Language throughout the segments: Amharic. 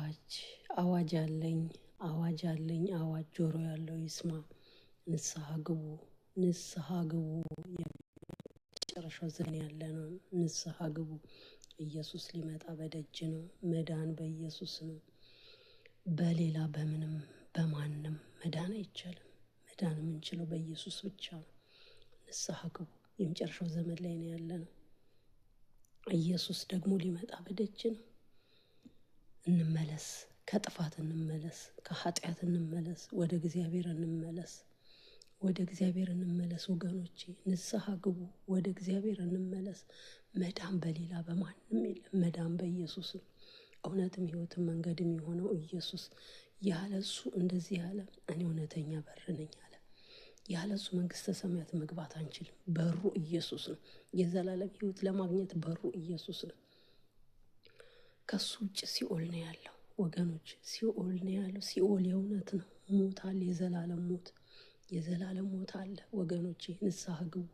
አዋጅ አዋጅ አለኝ፣ አዋጅ አለኝ፣ አዋጅ ጆሮ ያለው ይስማ። ንስሐ ግቡ፣ ንስሐ ግቡ። የመጨረሻው ዘመን ያለ ነው። ንስሐ ግቡ። ኢየሱስ ሊመጣ በደጅ ነው። መዳን በኢየሱስ ነው። በሌላ በምንም በማንም መዳን አይቻልም። መዳን የምንችለው በኢየሱስ ብቻ ነው። ንስሐ ግቡ። የመጨረሻው ዘመን ላይ ነው ያለ ነው። ኢየሱስ ደግሞ ሊመጣ በደጅ ነው። እንመለስ፣ ከጥፋት እንመለስ፣ ከኃጢአት እንመለስ፣ ወደ እግዚአብሔር እንመለስ፣ ወደ እግዚአብሔር እንመለስ ወገኖቼ፣ ንስሐ ግቡ፣ ወደ እግዚአብሔር እንመለስ። መዳን በሌላ በማንም የለም። መዳን በኢየሱስ ነው። እውነትም ሕይወትም መንገድም የሆነው ኢየሱስ። ያለ እሱ እንደዚህ ያለ እኔ እውነተኛ በር ነኝ አለ። ያለ እሱ መንግስተ ሰማያት መግባት አንችልም። በሩ ኢየሱስ ነው። የዘላለም ሕይወት ለማግኘት በሩ ኢየሱስ ነው። ከሱ ውጭ ሲኦል ነው ያለው ወገኖች፣ ሲኦል ነው ያለው። ሲኦል የእውነት ነው። ሞት አለ፣ የዘላለም ሞት፣ የዘላለም ሞት አለ ወገኖቼ። ንስሐ ግቡ፣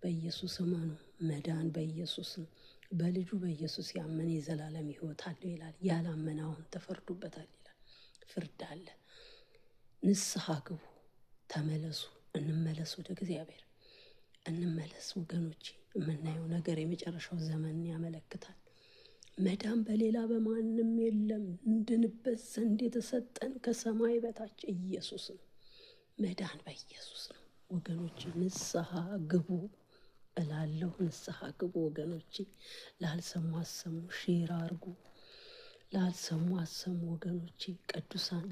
በኢየሱስ እመኑ። መዳን በኢየሱስ ነው። በልጁ በኢየሱስ ያመነ የዘላለም ሕይወት አለው ይላል። ያላመነ አሁን ተፈርዶበታል ይላል። ፍርድ አለ። ንስሐ ግቡ፣ ተመለሱ፣ እንመለስ፣ ወደ እግዚአብሔር እንመለስ ወገኖቼ። የምናየው ነገር የመጨረሻው ዘመንን ያመለክታል። መዳን በሌላ በማንም የለም። እንድንበት ዘንድ የተሰጠን ከሰማይ በታች ኢየሱስ ነው። መዳን በኢየሱስ ነው ወገኖቼ። ንስሐ ግቡ እላለሁ። ንስሐ ግቡ ወገኖቼ። ላልሰሙ አሰሙ፣ share አርጉ። ላልሰሙ አሰሙ ወገኖቼ። ቅዱሳን